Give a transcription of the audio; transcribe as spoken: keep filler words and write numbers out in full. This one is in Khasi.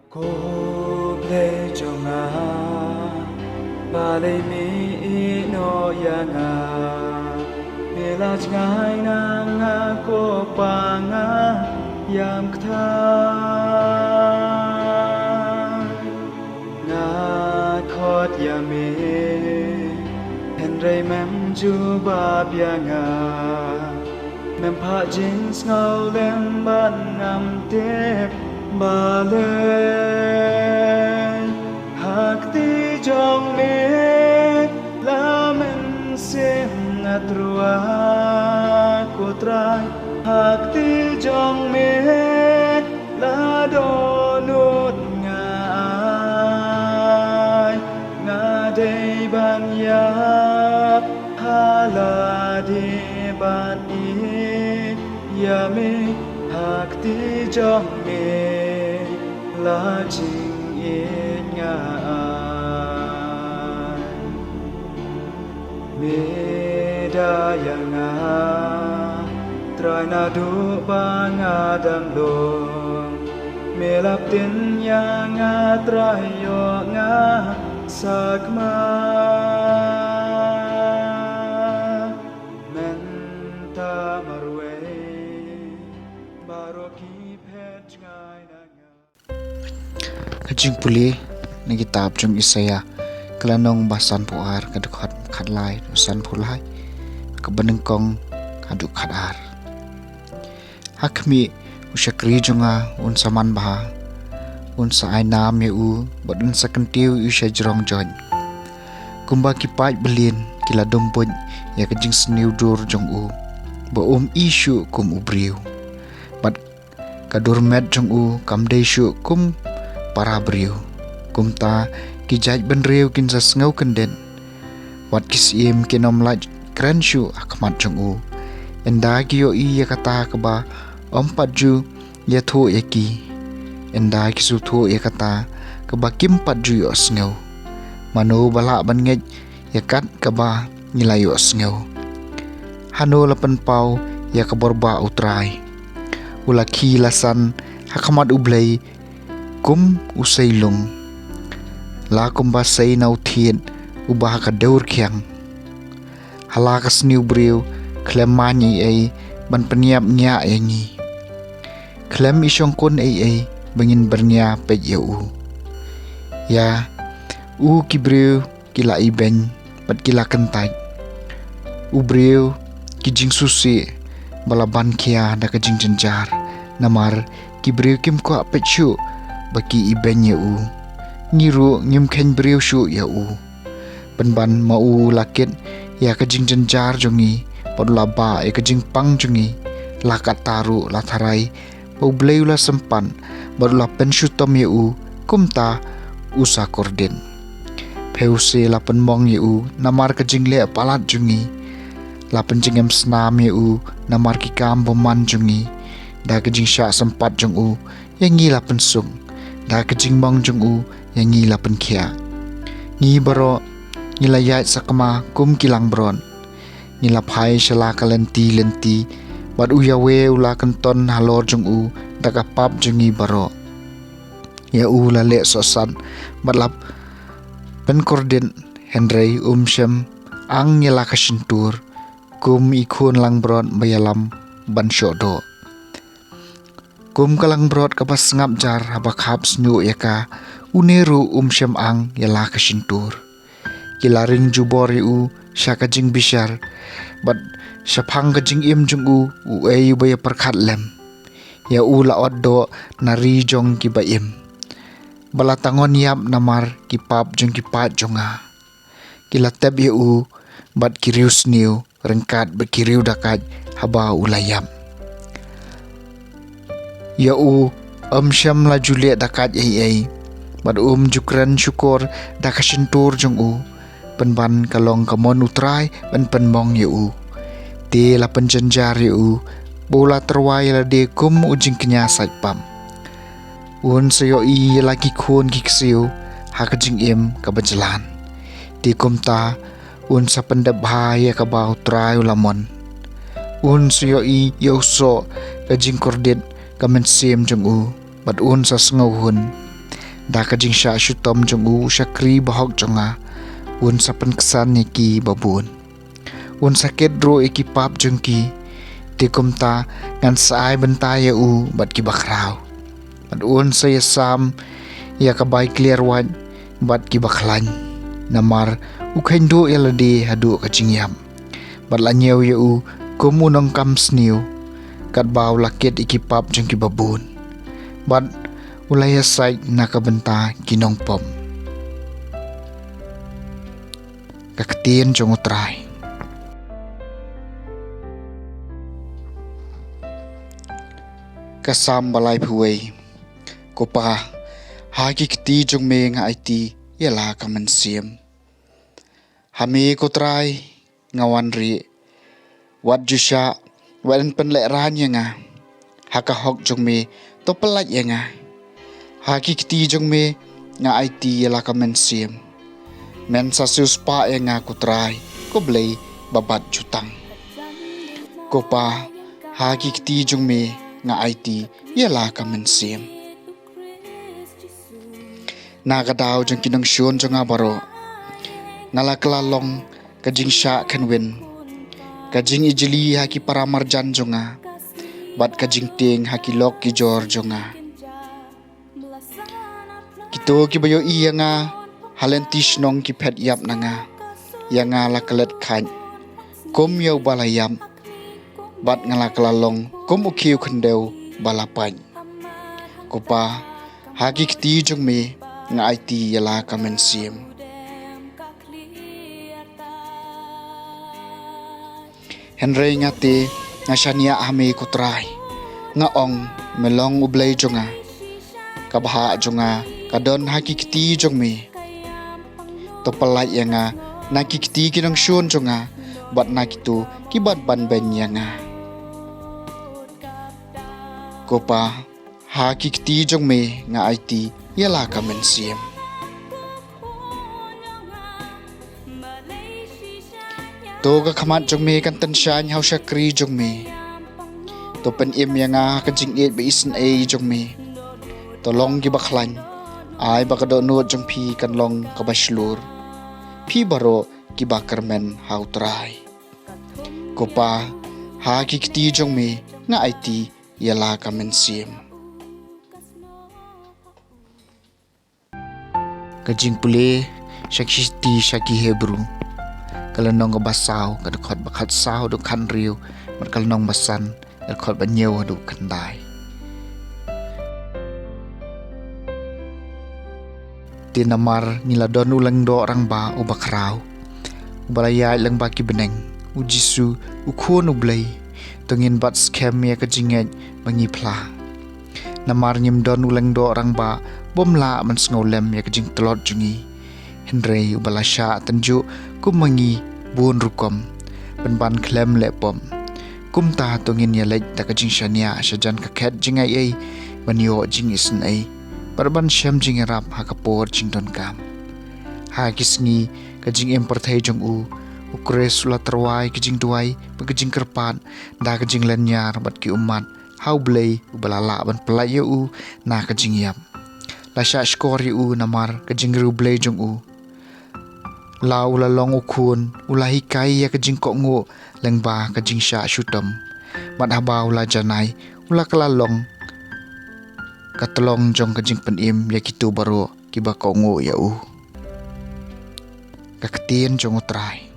Ko Blei jong nga, balei me ïehnoh ïa nga? Me la jngai na nga, ko Pa, nga ïam ktah. Nga khot ïa me, hynrei mem jubab ïa nga. Mem phah jingsngewlem bad ngam tip balei. Ha kti jong me la mynsiem nga tyrwa, ko Trai. Ha kti jong me la dohnud nga ai. Nga dei ban ïap ha lade bad ïeit ïa me. Ha kti jong me la jingïeit nga ai. Me da ïa nga, Trai, naduh ba nga dang long. Me la pynïeng ïa nga, Trai, ïoh nga sakma. Mynta marwei baroh ki phet jngai na nga. Ka jingpule na kitab jong Isaïah, ka lynnong ba sanphew ar, ka dkhot khatlai haduh sanphew lai, kaba nyngkong haduh khatar. Ha khmih, u shakri jong nga un sa manbha, un sa ai nam ïa u, bad un sa kyntiew ïa u shajrong joit. Kumba ki paid bylin ki la dum buit ïa ka jingsniew dur jong u, ba um i shuh kum u briew, bad ka dur met jong u kam dei shuh kum para briew. Kumta ki jaitbynriew kin sa sngew kyndit, wat ki syiem kin ym lait kren shuh ha khmat jong u. Ynda ki ïohi ïa kata kaba ym pat ju ïathuh ïa ki, ynda ki sngewthuh ïa kata kaba kim pat ju ïohsngew. Mano ba lah ban ngeit ïa kat kaba ngi la ïohsngew? Hano la pynpaw ïa ka bor ba U Trai? U la khie la san ha khmat U Blei kum u sei lung, la kumba sei na u thied uba ha ka dewrkhiang. Ha la ka sniew briew khlem main ei ei ban pynïap ñiah ïa ngi, khlem i shongkun ei ei ba ngin byrngia peit ïa u. Ïa u ki briew ki la ibeiñ bad ki la kyntait. U briew ki jingsngewsih ba la ban khia da ka jingjynjar, namar ki briew kim kwah peit shuh ba ki ibeiñ ïa u. Ngi ruh ngim kheiñ briew shuh ïa u. Pynban ma u la kit ïa ka jingjynjar jong ngi, bad u la bah ïa ka jingpang jong ngi. La katta ruh la tharai ba U Blei u la sympat bad u la pynshitom ïa u, kumta u sa kordit. Phi u se la pynmong ïa u namar ka jingleh palat jong ngi. La pynjngem snam ïa u namar ki kam bymman jong ngi. Da ka jingshah sympat jong u ïa ngi la pynsuk, da ka jingmong jong u ïa ngi la pynkhiah. Ngi baroh ngi la ïaid sakma kum ki langbrot. Ngi la phai sha la ka lynti lynti, bad U Yahweh u la kynton halor jong u da ka pap jong ngi baroh. Ïa u la leh sohsat bad la pynkordit, hynrei um shym ang ïa la ka shyntur, kum i khun langbrot ba ïalam ban shoh doh. Kum ka langbrot kaba sngap jar haba khap shñiuh ïa ka, une ruh um shym ang ïa la ka shyntur. Ki la ring jubor ïa u sha ka jingbishar, bad shaphang ka jingim jong u, uei uba ïa pyrkhat lem? Ïa u la ot doh na ri jong kiba im, ba la tangon ïap namar ki pap jong ki paid jong nga. Ki la tep ïa u bad ki riewsniew ryngkat bad ki riew dakait haba u la ïap. Ïa u um shym la ju leh dakait ei ei, bad um ju kren shukor da ka shyntur jong u. Pynban ka long ka mon U Trai ban pynmong ïa u. Te la pynjynjar ïa u ba u la tyrwa ïa lade kum u jingkñia sait pap. Un sa ïohi ïa la ki khun ki ksiew ha ka jingim kaba jlan. Te kumta un sa pyndep bha ïa kaba U Trai u la mon. Un sa ïohi ïa u soh ka jingkordit ka mynsiem jong u, bad un sa sngewhun. Da ka jingshah shitom jong u shakri bahok jong nga, un sa pynksan ïa ki babun. Un sa kit ruh ïa ki pap jong ki. Te kumta ngan sa ai bynta ïa u bad ki bakhraw. Bad un sa ïasam ïa ka bai kliar wait bad ki bakhlaiñ. Namar u kheiñ duh ïa lade haduh ka jingïap. Bad la ñiew ïa u kum u nongkam sniew. Katba u la kit ïa ki pap jong ki babun. Bad u la ïasaid na ka bynta ki nongpop. Ka ktien jong u Trai. Ka Salm ba laiphew wei. Ko Pa, ha ki kti jong me nga aiti ïa la ka mynsiem. Ha me ko Trai nga wan rieh. Wat ju shah, wat pynlehraiñ ïa nga. Ha ka hok jong me to pyllait ïa nga. Ha ki kti jong me nga aiti ïa la ka mynsiem. Men sa siewspah ïa nga ko Trai, ko Blei ba bat jutang. Ko Pa, ha ki kti jong me nga aiti ïa la ka mynsiem. Na ka daw jong ki nongshun jong nga baroh, nga la kylla long ka jingshah khynwin, ka jingijli ha ki para marjan jong nga, bad ka jingtieng ha ki lok ki jor jong nga. Kito kiba ïohi ïa nga ha lynti shnong ki phet ïap na nga. Ïa nga la klet khat kum ïa uba la ïap, bad nga la kylla long kum u khiew khyndew ba la pait. Ko Pa, ha ki kti jong me nga aiti ïa la ka mynsiem. Hynrei nga te nga shaniah ha me ko Trai. Nga ong, me long u Blei jong nga. Ka bhah jong nga ka don ha ki kti jong me. To pyllait ïa nga na ki kti ki nongshun jong nga, bad na kito ki ban ban beiñ ïa nga. Ko Pa, ha ki kti jong me nga aiti ïa la ka mynsiem. To ka khmat jong me kan tyngshaiñ ha u shakri jong me. To pynim ïa nga ha ka jingïeit ba isynei jong me. To long kiba khlaiñ, ai ba ka dohnud jong phi kan long kaba shlur. Phi baroh kiba kyrmen ha u Trai. Ko Pa, ha ki kti jong me nga aiti ïa la ka mynsiem. Ka jingpule sha ki shithi sha ki Hebru, ka lynnong kaba saw, ka dkhot ba khatsaw haduh khathynriew, bad ka lynnong ba san, ka dkhot ba hynñiew haduh khyndai. Te namar ngi la don u lyngdoh rangbah uba khraw, uba la ïaid lyngba ki bneng, u Jisu, u Khun u Blei, to ngin bat skhem ïa ka jingngeit ba ngi phla. Namar ngim don u lyngdoh rangbah bym lah ban sngewlem ïa ka jingtlot jong ngi, hynrei uba la shah tynjuh kum ma ngi bun rukom, pynban khlem leh pop. Kumta to ngin ïaleit da ka jingshaniah shajan ka khet jingaiei, ban ïoh jingisynei, bad ban shem jingïarap ha ka por jingdonkam. Ha ki sngi ka jingim pyrthei jong u, u Khrist u la tyrwa ïa ki jingduwai bad ki jingkyrpad da ka jinglynñiar bad ki ummat ha u Blei uba la lah ban pyllait ïa u na ka jingïap. La shah shkor ïa u namar ka jingriewblei jong u. La u la long u khun, u la hikai ïa ka jingkohnguh lyngba ka jingshah shitom. Bad haba u la janai, u la kylla long ka tyllong jong ka jingpynim ïa kito baroh kiba kohnguh ïa u. Ka ktien jong u Trai.